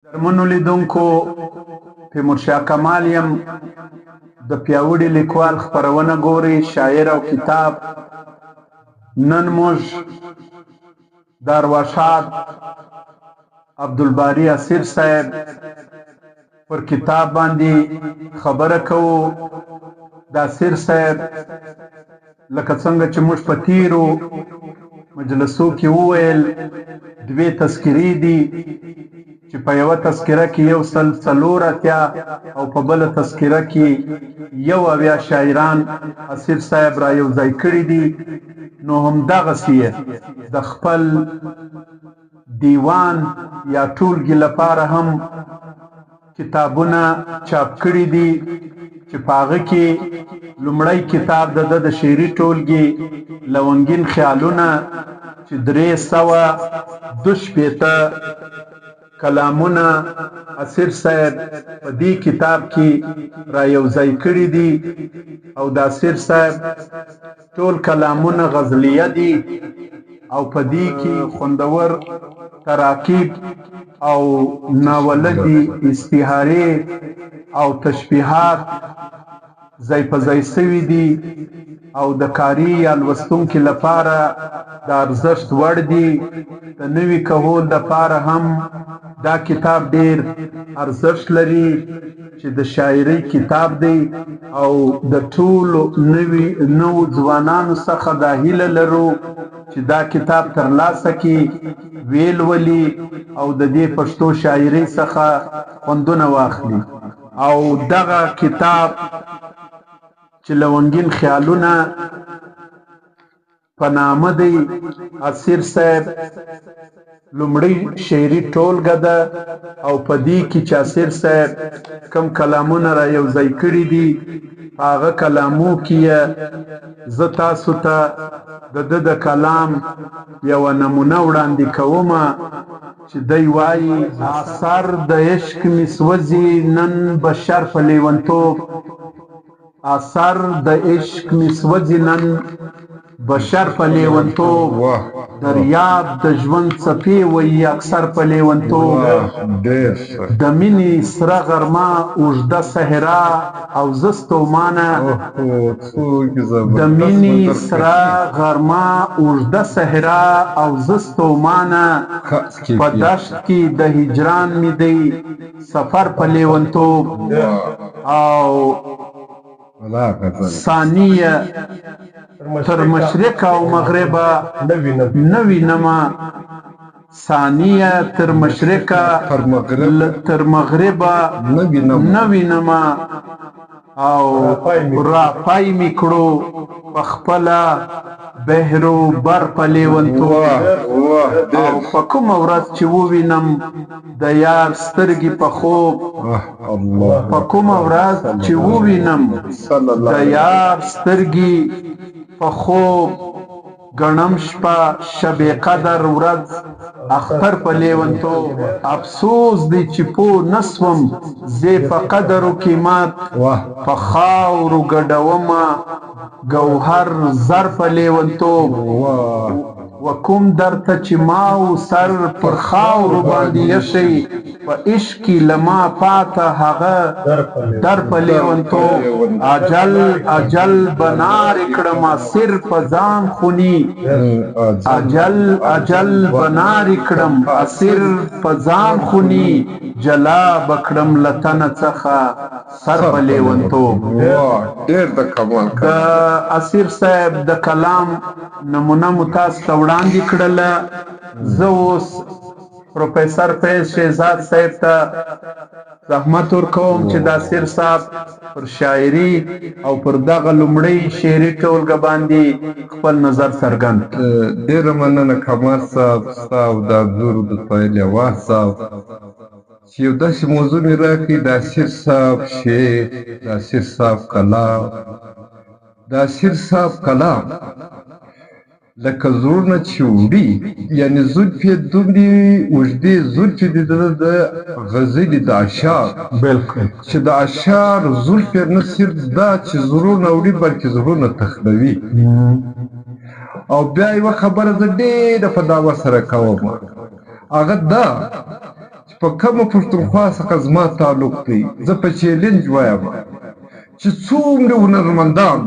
درمنو لیدونکو، تیمورشاه کمال یم. د پیاوړي لیکوال خپرونه ګورئ، شاعر او کتاب. نن موږ د ارواښاد عبدالباري اسیر صاحب پر کتاب باندې خبره کوو. د اسیر صاحب، لکه څنګه چې موږ په تیرو مجلسو کې وویل، دوې تذکرې دي چې په یوه تذکره کې 184 او په بله تذکره کې 71 شاعران اسیر صاحب را یو ځای کړي دي. نو همدغسې یې د خپل دیوان یا ټولګې لپاره هم کتابونه چاپ کړي دي، چې په هغه کې لومړی کتاب د ده د شعري ټولګې لونګین خیالونه، چې 362 کلامونه اسیر صاحب په دې کتاب کې را یو ځای کړي دي، او د اسیر صاحب ټول کلامونه غزلیه دي، او په دې کې خوندور تراکیب او ناولدي استعارې او تشبیهات ځای په ځای سوي دي، او د قاري یا لوستونکي لپاره د ارزښت وړ دي. د نوي کهول لپاره هم دا کتاب ډیر ارزښت لري، چې د شاعرۍ کتاب دی، او د ټولو نوي نوو ځوانانو څخه دا هیله لرو چې دا کتاب ترلاسه کړي، ویې لولي او د دې پښتو شاعرۍ څخه خوندونه واخلي. او دغه کتاب چې لونګین خیالونه په نامه دی، اسیر صاحب لومړۍ شعري ټولګه ده، او په دې کې چې اسیر صاحب کوم کلامونه را یو ځای کړي دي، په هغه کلامو کې یې زه تاسو ته د ده د کلام یوه نمونه وړاندې کوم، چې دی وایي: اثر د عشق مې سوځي نن بشر په لیونتوب، اثر د عشق مې سوځي نن بشر په لیونتوب، دریاب د ژوند څپې وایي اکثر په لیونتوب، د مینې سره غرمه اوږده صحرا او زه ستومانه، د مینې سره غرمه اوږده صحرا او زه ستومانه، په دشت کې د هجران مې دی سفر په لیونتوب. او ثانیه تر مشرق او مغربه نه وینمه، ثانیه تر مشرقه تر مغربه نه وینمه، او راپای مې کړو په خپله بحر و بر په لیونتوب، او په کومه ورځ چې ووینم د یار سترګې په خوب، په کومه ورځ چې ووینم د یار سترګې په خوب، ګڼم شپه شب قدر ورځ اختر په لیونتوب. افسوس دی چې پوه نه سوم زه په قدر و قیمت، په خاورو ګډومه ګوهر زر په لیونتوب. وکوم درته چې ما و سر پر خاورو باندې یشي، په عشق کې له ما پاته هغه در په لیونتوب. اجل اجل بنارې کړم اسیر په ځان خوني، اجل اجل بنارې کړم اسیر په ځان خوني، جلا به کړم له تنه څخه سر په لیونتوب. ډیر د کمال. د اسیر صاحب د کلام نمونه مو تاسو ته وړاندې کړله. زه اوس پروفیسر فیض شهزاد صاحب ته زحمت ورکوم چې د اسیر صاحب پر شاعري او پر دغه لومړۍ شعري ټولګه باندې خپل نظر څرګند کړي. ډیره مننه کمال صاحب، ستا او د انځور د طویل اواز صاحب، چې یو داسې موضوع مې راکړي، د اسیر صاحب شعر، د اسیر صاحب کلام. د اسیر صاحب کلام لکه زړونه چې وړي، یعنې زلفې دومرې اوږدې زلفې دي د ده د غزلې د اشعار، چې د اشعار زلفې نه صرف دا چې زړونه وړي، بلکې زړونه تخنوي. او بیا یوه خبره زه ډېره په دعوه سره کوم، هغه دا چې په کومه پښتونخوا څخه زما تعلق دی، زه په چیلنج وایم چې څومره هنرمندان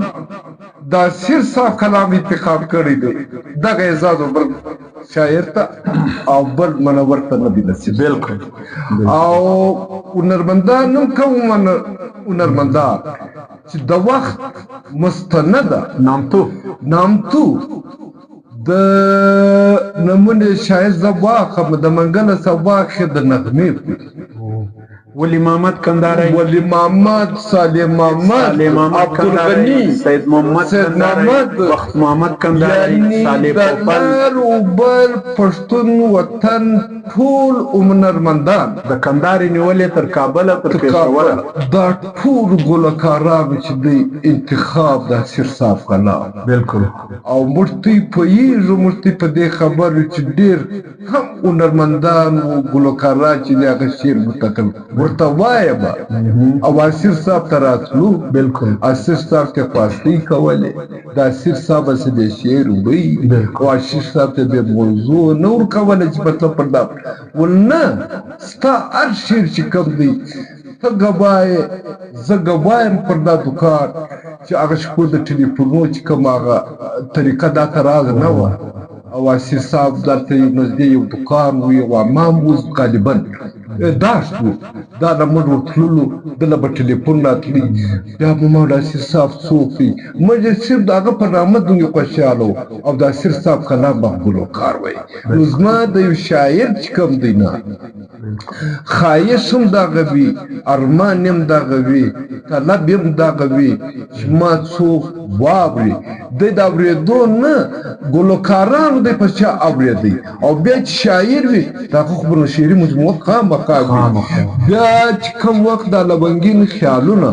د اسیر صاحب کلام انتخاب کړی دی، دغه اعزاز بل شاعر ته او بل منور ته نه دی نصیب. بالکل. او هنرمندان هم کوم هنرمندان چې د وخت مستنده نامتو د نمونې شاعر زه واخم، د منګله څه واخې د نغمې پورې، ولی محمد کنداری، ولی محمد، صالح محمد، عبدالغني، سید محمد، سید محمد، بخت محمد کنداری، صالح د لر او بر پښتون وطن ټول هنرمندان د کندهار نیولې تر کابله تر پېښوره، دا ټول ګلوکاران چې دی انتخاب د اسیر صاحب کلام. بالکل. او موږ ته پوهېږو، موږ ته په دې خبر یو چې ډېر کم هنرمندان و ګلوکاران چې دی هغه شعر منتخب ورته وایم او اسیر صاحب ته راتلو. بالکل. اسیر صاحب ته خواستۍ کولې، د اسیر صاحب هسې بې شعر وړي او اسیر صاحب ته بې موضوع نه ورکوله چې مطلب پر دا ول نه، ستا هر شعر چې کوم دی ته ګواه یې، زه ګواه یم پر دا دکان چې هغه شپو د ټلیفونو چې کوم هغه طریقه دا ته راز نه وه. او اسیر صاحب دلته نږدې یو دکان و، یو امام و، غالبا داشت و، دا له موږ ورتللو، دله به ټلیفون راتلی، بیا به ما ویل اسیر صاحب څوک دی؟ موږ یې صرف د هغه په نامه دومره خوشحاله وو او د اسیر صاحب کلام به ګلوکار وایي. نو زما د یو شاعر چې کوم دی نه، خواهش هم دغه وي، ارمان هم دغه وي، طلب هم دغه وي چې ما څوک واوري. دی د اورېدو نه ګلوکارانو دی په چا اورېدی، او بیا چې شاعر وي د هغه خو به شعري مجموعه خامخا وي. بیا چې کوم وخت دا لونګین خیالونه،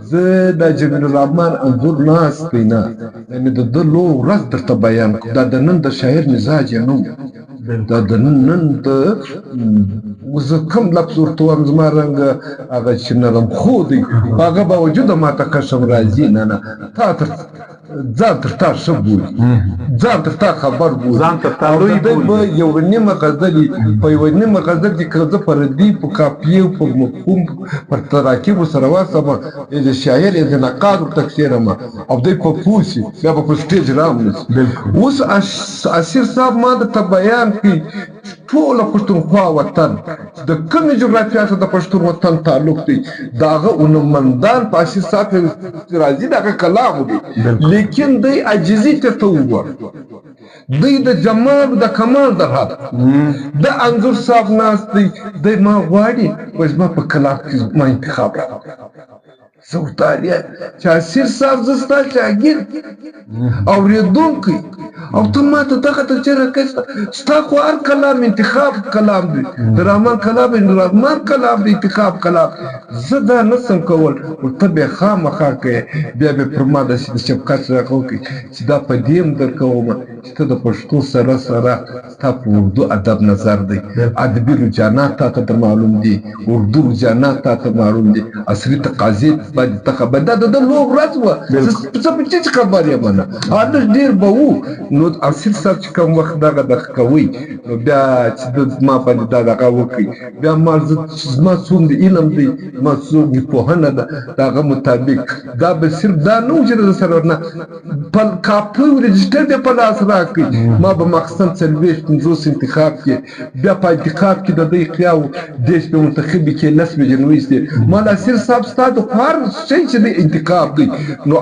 زه د جمیل الرحمن انځور ناست دی نه، یعنې د ده لو ورځ درته بیان کړم، دا د نن د شاعر مزاج یې نه و، دا د نن د زه کوم لفظ ورته وایم، زما رنګ هغه چې نرم خو دی، په هغه باوجود ما ته قسم راځي، نه نه، تا تر ځان تر تا ښه بولي، ځان تر تا خبر بولي، ځان تر تا لوی بولي. به یوه نیمه غزل، په یوه نیمه غزل کې که زه په ردیف، په قافیې، په مفهوم، پر تراکیبو سره واسم، د شاعر یې د نقاد ورته کښېنم او دی په پوه شي، بیا به پر سټیج رام نشي. اوس اسیر صاحب ما درته بیان کړي ټوله پښتونخوا وطن چې د کومې جغرافیا سره د پښتون وطن تعلق دی، د هغه هنرمندان په اسیر صاحب راځي، د هغه کلام دی، لیکن دی عاجزي ته ته وګوره، دی د جمال د کمال در حد د انځور صاحب ناست دی، دی ما غواړي وایي زما په کلام کې زما انتخاب راغلی. زه ورته چې اسیر صاحب زه ستا شاګرد اورېدونکی او ته ما ته دغه درجه راکړې، ستا خو هر کلام انتخاب کلام دی، د رحمان کلام رحمان کلام دی، انتخاب کلام، زه دا نه سم کول. ورته بیا خامخا کوې، بیا به پر ما داسې د شفقت غږ وکړي چې دا په دې هم درکوم چې ته د پښتو سره سره ستا په اردو ادب نظر دی، ادبي رجحانات تا ته در معلوم دي، اردو رجحانات تا ته معلوم دي، عصري تقاضې باندې ته خبر. دا د ده لو ورځ وه، زه په څه خبر یم نه، لږ ډېر به وو. نو اسیر صاحب چې کوم وخت دغه دغه کوي، نو بیا چې ده ما باندې دا دغه وکړي، بیا ما زما څومره علم دی، زما څومره پوهنه ده، د هغه مطابق دا به صرف دا نه و چې د سره نه په کاپي او رجسټر بیا په لاس راکړي، ما به مخصوصا 40 50 انتخاب کې، بیا په انتخاب کې د دوی قیاو 30 به منتخبې کې، 10 به جنویستې. ما له اسیر صاحب ستا د خو هر شی چې دی انتخاب دی، نو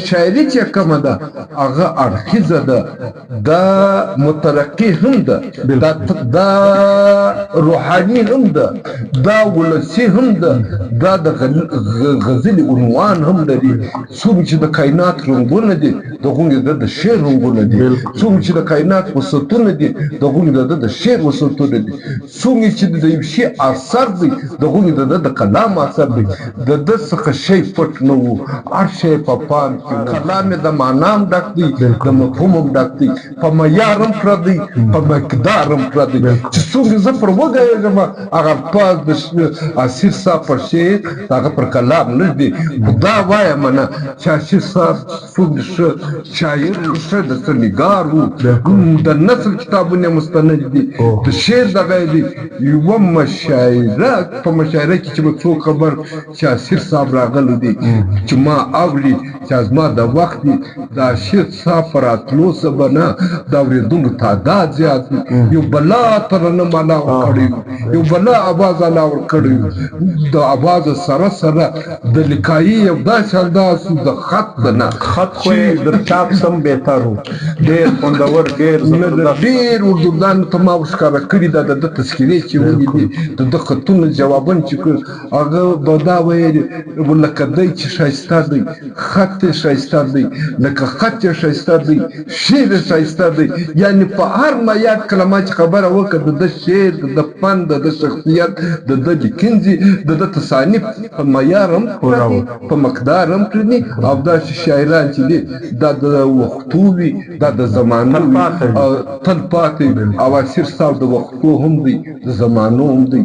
شاعري چې کومه ده هغه اړخیزه ده، دا مترقي هم ده، دا روحاني هم ده، دا ولسي هم ده، دا د غزلې عنوان هم لري. څومره چې د کائنات رنګونه دي دغونې د شعر رنګونه دي، څومره چې د کائنات وسعتونه دي دغونې د شعر وسعتونه دي، څومره چې د یو شي اثر دی دغونې د کلام اثر دی. د ده څخه شی پټ نه وو، هر شی په پام کې وو. کلام یې د معنا هم ډک دی، د مفهوم هم ډک دی، په معیار هم پوره دی، په مقدار هم پوره دی. چې څومره زه پر وګړېږم هغه الفاظ د اسیر صاحب پر شعر د هغه پر کلام لږ دي، خو دا وایم نه چې اسیر صاحب څومره ښه شاعر و، ښه د څه نګار و، د نثر کتابونه یې مستند دي، د شعر دغه یې دی. یوه مشاعره په مشاعره کې چې به څوک خبر چې اسیر صاحب راغلی دی، چې ما اوري چې زما د وخت دی، د اسیر صاحب په راتلو سره به نه د اورېدونکو تعداد زیات وي. یو بلا ترنم الله ورکړی وي، یو بلا اواز الله ورکړی وي، د اواز سره سره د لیکایي یو داسې انداز د خط نه خط خو یې در چاپ سم بهتر و، ډېر خوندور، ډېر زبردست. ډېر اردوګانو ته ما ورښکاره کړي دا د ده تذکرې چې ولیدې، د ده خطونه جوابونه چې کړل، هغه به دا ویل لکه دی چې ښایسته دی، خط یې ښایسته دی، لکه خط یې ښایسته دی، شعر یې ښایسته دی. یعنې په هر معیار کله ما چې خبره وکړه د ده شعر، د ده فن، د ده شخصیت، د ده لیکنځي، د ده تصانیف په معیار هم پوره دي، په مقدار هم پوره دي. او داسې شاعران چې دي دا د وختو وي، دا د زمانو وي، تل پاتې وي. او اسیر صاحب د وختو هم دی، د زمانو هم دی،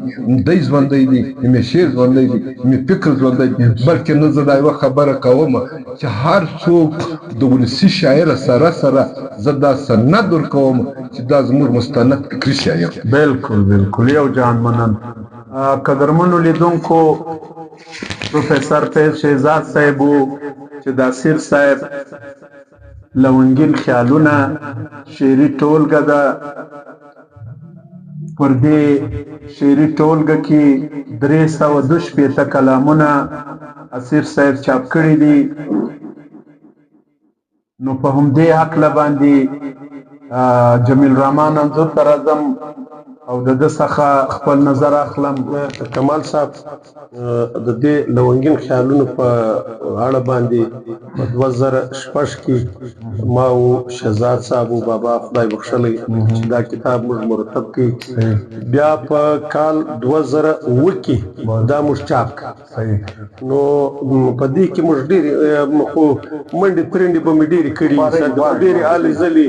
دی ژوندی دی، هم یې شعر ژوندی دی، هم یې فکر ژوندی دی. بلکې نه زه دا یوه خبره کوم چې هر څوک د ولسي شاعر سره سره زه دا سند ورکوم چې دا زموږ مستند فکري شاعر دی. بالکل بالکل، یو جان مننه. قدرمنو لیدونکو، پروفیسور فیض شهزاد صاحب و چې د اسیر صاحب لونګین خیالونه شعري ټولګه ده. پر دې شعري ټولګه کې 362 کلامونه اسیر صاحب چاپ کړي دي. نو په همدې هکله باندې جمیل رحمان انځور ته راځم او د ده څخه خپل نظر اخلم. کمال صاحب د دې لونګین خیالونو په اړه باندې په 2006 کې ما او شهزاد صاحب او بابا خدای بخښلی چې دا کتاب موږ مرتب کړي، بیا په کال 2007 کې دا موږ چاپ کړ. نو په دې کې موږ ډېرې خو منډې ترنډې به مې ډېرې کړي، ډېرې هلې ځلې،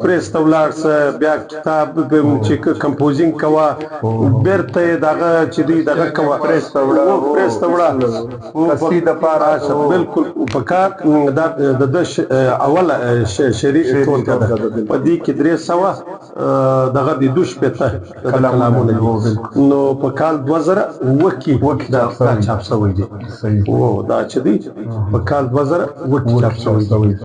پرېس ته ولاړ سه، بیا کتاب چې کمپوزینګ کوه، بېرته یې دغه چې دی دغه کوه، پرېس ته وړه، پرېس ته وړه، تصحیح دپاره. بالکل. په کار دا د ده اوله شعري ټولګه ده، په دې کې 300 دغه د 62 کلامونه دي. نو په کال 2007 کې دا چاپ شوی دی. دا چې دی په کال 2007 کې چاپ شوی دی.